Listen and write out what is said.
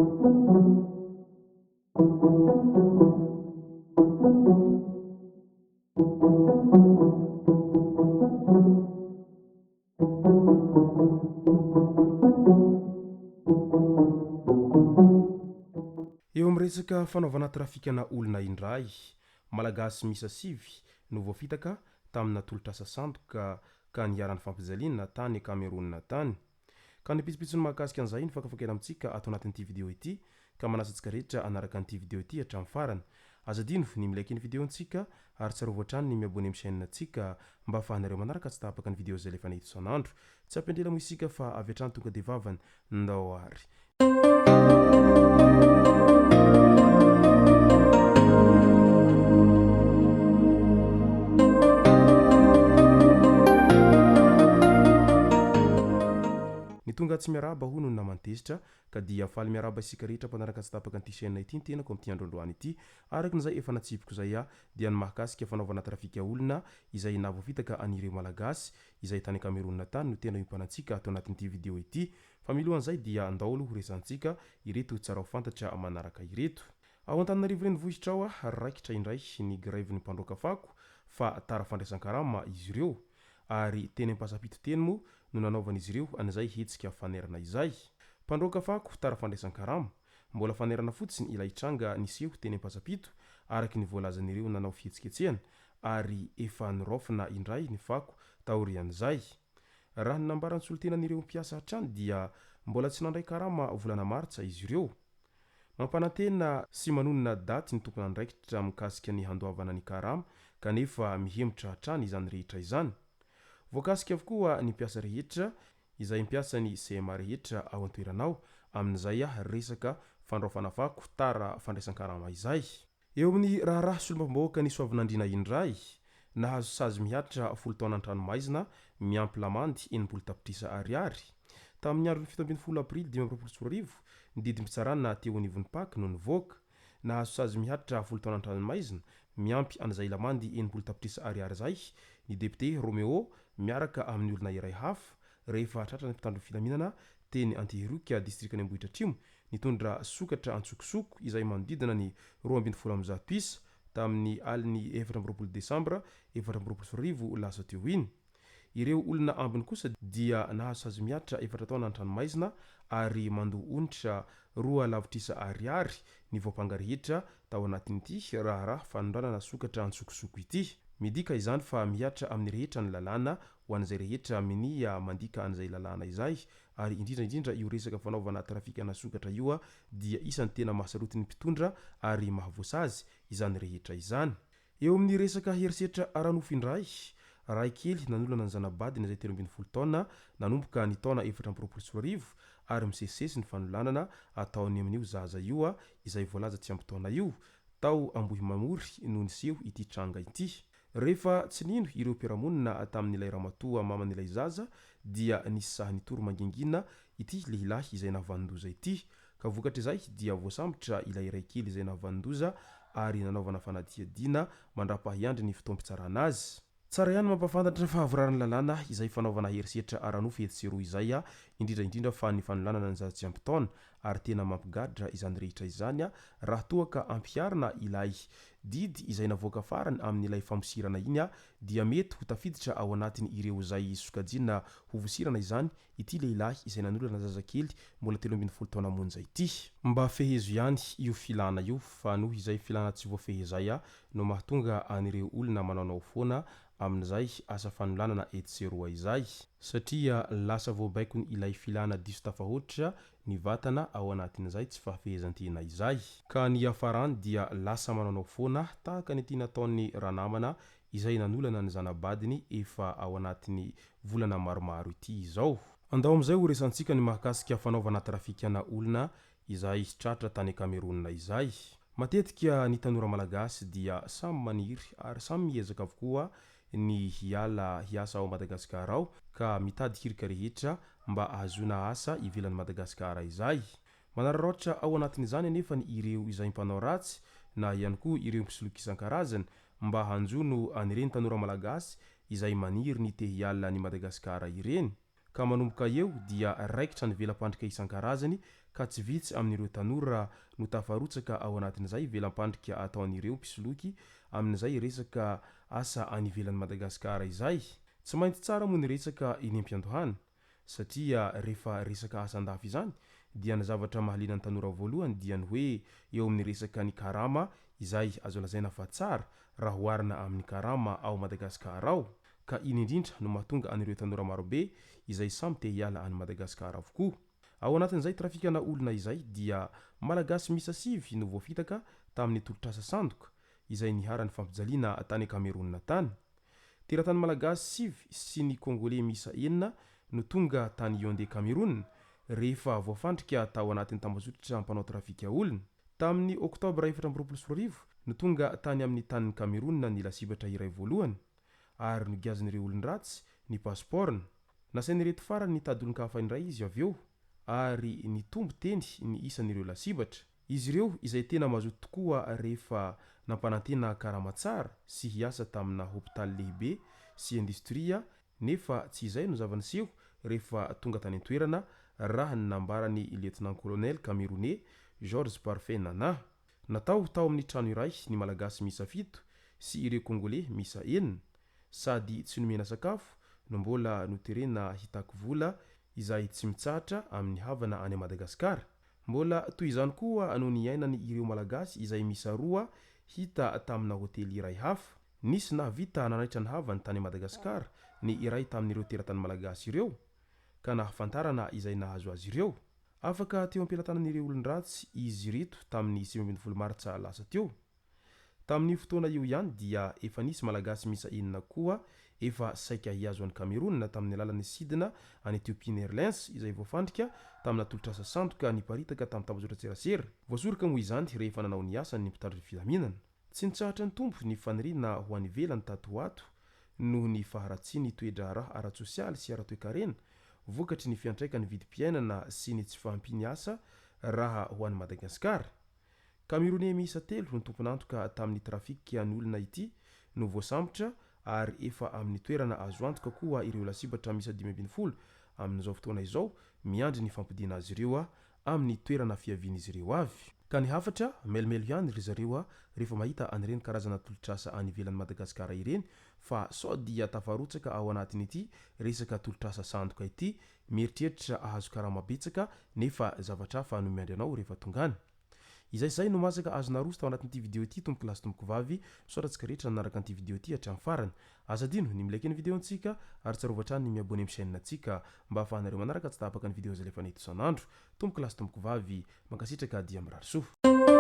Eo amin'ny resaka fanaovana trafikana olona indray, Malagasy miisa sivy no voafitaka tamina tolotr'asa sandoka ka niharan'ny fampijaliana tany Cameroun tany. Ka ny pitsopitsony mahakasika an'izay no fakafakaina amintsika ato anatin'ity video ity ka manasa antsika rehetra hanaraka an'ity video ity hatramin'ny farany. Aza adino ny mi-like ny video-ntsika ary tsarovy hatrany ny mi-abonner amin'ny chaîne-ntsika mba ahafahanareo manaraka tsy tapaka ny video izay alefanay eto isan'andro. Tsy ampiandrela moa isika fa avy hatrany tonga dia vavany. Ndao ary. Ny tonga tsy miarahaba hono ny naman'i Tezitra ka dia faly miarahaba isika rehetra mpanaraka tsy tapaka an'ity chaîne ity ny tenako amin'ity andro androany ity. Araka ny izay efa natsipiko izay aho dia ny mahakasika fanaovana trafika olona izay nahavoafitaka an'ireo Malagasy izay tany Cameroun tany no tena iompanantsika ato anatin'ity video ity. Fa milohan'izay dia andao aloha ho resahantsika ireto tsara ho fantatra manaraka ireto. Ao Antananarivo renivohitra ao raikitra indray ny grève-n'ny mpandroaka fako fa tara fandraisan-karama izy ireo. Ary teny Ampasampito teny moa no nanaovan'izy ireo an'izay hetsika fanairana izay. Mpandroaka fako tara fandraisan-karama. Mbola fanairana fotsiny ilay tranga niseho teny Ampasampito araka ny voalazan'ireo nanao fihetsiketsehana ary efa noraofina indray ny fako taorian'izay. Raha ny nambaran'ny solontenan'ireo mpiasa hatrany dia mbola tsy nandray karama volana martsa izy ireo. Mampanantena sy manonona daty ny tompon'andraikitra mikasika ny handoavana ny karama kanefa mihemotra hatrany izany rehetra izany. Voakasika avokoa ny mpiasa rehetra izay mpiasa ny CMA rehetra ao an-toerana ao amin'izay resaka fandraofana fako tara fandraisan-karama izay. Eo amin'ny raharaha solombavambahoakan'i Soavinandriana indray, nahazo sazy mihatra folo taona an-tranomaizina miampy lamandy 60 tapitrisa ariary. Tamin'ny andron'ny 17 aprily 2025, ny didim-pitsarana teo anivon'ny Pac no nivoaka. Nahazo sazy mihatra folo taona an-tranomaizina miampy an'izay lamandy 60 tapitrisa ariary izay ny depiote Roméo miaraka amin'ny olona iray hafa rehefa tratran'ny mpitandro ny filaminana teny Antehiroka, distrikan'i Ambohidratrimo, nitondra sokatra antsokosoko izay manodidina ny 112 isa tamin'ny alin'ny 24 desambra 2024 lasa teo iny. Ireo olona ambiny kosa dia nahazo sazy mihatra efatra taona an-tranomaizina ary mandoa onitra roa lavitrisa ariary ny voampanga rehetra tao anatin'ity raharaha fanondranana sokatra antsokosoko ity. Midika izany fa mihatra amin'ny rehetra ny lalàna ho an'izay rehetra minia mandika an'izay lalàna izay ary indrindra indrindra io resaka fanaovana trafikana sokatra io dia isan'ny tena mahasarotiny mpitondra ary mahavoasazy izany rehetra izany. Eo amin'ny resaka herisetra ara-nofo indray, ray kely nanolana ny zana-badiny izay 13 taona nanomboka ny taona 2024 ary misesisesy ny fanolanana ataony amin'io zaza io izay voalaza tsy ampy taona io, tao Ambohimamory no niseho ity tranga ity. Rehefa tsy nino ireo mpiara-monina tamin'ilay ramatoa maman'ilay zaza dia nisy sahy nitory mangingina ity lehilahy izay nahavanon-doza ity. Ka vokatr'izay dia voasambotra ilay raikely izay nahavanon-doza ary nanaovana fanadihadiana mandrapahiandry ny fotoam-pitsarana azy. Tsara ihany ny mampahafantatra fa voraran'ny lalàna izay fanaovana herisetra ara-nofo etsy sy eroa izay, indrindra indrindra fa ny fanolanana ny zaza tsy ampy taona ary tena mampigadra izany rehetra izany raha toa ka ampiharina ilay didy izay navoaka farany amin'ilay famosirana iny dia mety ho tafiditra ao anatin' ireo izay sokajiana ho vosirana izany ity lehilahy izay nanolana zazakely mbola 13 taona monja ity. Mba fehezo ihany io filana io fa noho izay filana tsy voafehy izay no mahatonga an'ireo olona manaonao foana amin'izay asa fanolanana etsy sy eroa izay, satria lasa voabaikon' ilay filana diso tafahoatra ny vatana ao anatin'izay tsy fahafehezan-tena izay. Ka ny hiafarany dia lasa manaonao foana tahaka ny ity nataon'i ranamana izay nanolana ny zana-badiny efa ao anatin'ny volana maromaro ity izao. Andao amin'izay ho resantsika ny mahakasika fanaovana trafikana olona izay tratra tany Cameroun izay. Matetika ny tanora malagasy dia samy maniry ary samy miezaka avokoa ny hiala hiasa ao Madagasikara ao ka mitady hirika rehetra mba ahazoana asa ivelan'i Madagasikara izay. Manararaotra ao anatin'izany anefa ny ireo izay mpanao ratsy na ihany koa ireo mpisoloky isan-karazany mba hanjono an'ireny tanora malagasy izay maniry ny te hiala an'i Madagasikara ireny. Ka manomboka eo dia raikitra ny vela-pandrika isan-karazany ka tsy vitsy amin'ireo tanora no tafarotsaka ao anatin'izay velam-pandrika ataon'ireo mpisoloky amin'izay resaka asa any ivelan'i Madagasikara izay. Tsy maintsy tsara moa ny resaka eny am-piandohana satria rehefa resaka asa an-dafy izany dia ny zavatra mahaliana ny tanora voalohany dia ny hoe eo amin'ny resaka ny karama izay azo lazaina fa tsara raha oharina amin'ny karama ao Madagasikara ao ka iny indrindra no mahatonga an'ireo tanora marobe izay samy te hiala any Madagasikara avokoa. Ao anatin'izay trafikana olona izay dia Malagasy miisa sivy no voafitaka tamin'ny tolotr'asa sandoka izay niharan'ny fampijaliana tany Kamerona tany. Teratany Malagasy sivy sy ny Kongoley miisa enina no tonga tany Yaoundé Cameroun rehefa voafandrika tao anatin'ny tambazotra mpanao trafika olona. Tamin'ny Oktobra 2024 no tonga tany amin'ny tanin'i Cameroun ny lasibatra iray voalohany ary nogiazin'ireo olon-dratsy ny pasipaorony. Nasain'ireto farany nitady olon-kafa indray izy avy eo ary nitombo teny ny isan'ireo lasibatra. Izy ireo izay tena mazoto tokoa rehefa nampanantena karama tsara sy hiasa tamina hopitaly lehibe sy indostria nefa tsy izay no zava-niseho rehefa tonga tany an-toerana raha ny nambaran'ny Lieutenant-Colonel Camerounais Georges Parfait Nana. Natao tao amin'ny trano iray ny Malagasy miisa fito sy ireo Congolais miisa enina. Sady tsy nomena sakafo no mbola noterena hitaky vola izay tsy mitsahatra amin'ny havana any Madagasikara. Mbola toy izany koa no niainany ireo Malagasy izay miisa roa hita tamina hotely iray hafa. Nisy nahavita nanaitra ny havany tany Madagasikara ny iray tamin'ireo teratany Malagasy ireo ka nahafantarana izay nahazo azy ireo. Afaka teo am-pelatanan'ireo olon-dratsy izy ireto tamin'ny 19 martsa lasa teo. Tamin'io fotoana io ihany dia efa nisy Malagasy miisa enina koa efa saika hihazo an'i Cameroun tamin'ny alalan'ny sidina an'i Ethiopian Airlines izay voafandrika tamina tolotr'asa sandoka niparitaka tamin'ny tambajotran-tserasera. Voasoroka moa izany rehefa nanao ny asany ny mpitandro ny filaminana. Tsy nitsahatra nitombo ny faniriana ho any ivelany tato ho ato noho ny faharatsian'ny toe-draharaha ara-tsosialy sy ara-toekarena vokatry ny fiantraikan'ny vidim-piainana sy ny tsy fahampian'ny asa raha ho an'i Madagasikara. Kameroney miisa telo no tompon'antoka tamin'ny trafika ny olona ity no voasambotra ary efa amin'ny toerana azo antoka koa ireo lasibatra miisa 15 amin'izao fotoana izao miandry ny fampodiana azy ireo amin'ny toerana fiavian'izy ireo avy. Ka ny hafatra, mailmailo ihany ry zareo rehefa mahita an'ireny karazana tolotr'asa any ivelan'i Madagasikara ireny fa sao dia tafarotsaka ao anatin'ity resaka tolotr'asa sandoka ity mieritreritra ahazo karama betsaka nefa zavatra hafa no miandry anao rehefa tonga any. Izay izay no masaka azo naroso tao anatin'ity video ity tompoko lahy sy tompoko vavy, misaotra antsika rehetra nanaraka an'ity video ity hatramin'ny farany. Aza adino ny mi-like ny video ntsika ary tsarovy hatrany ny mi-abonner amin'ny chaîne ntsika mba ahafahanareo manaraka tsy tapaka ny video izay alefanay eto isan'andro. Tompoko lahy sy tompoko vavy, mankasitraka dia mirary soa.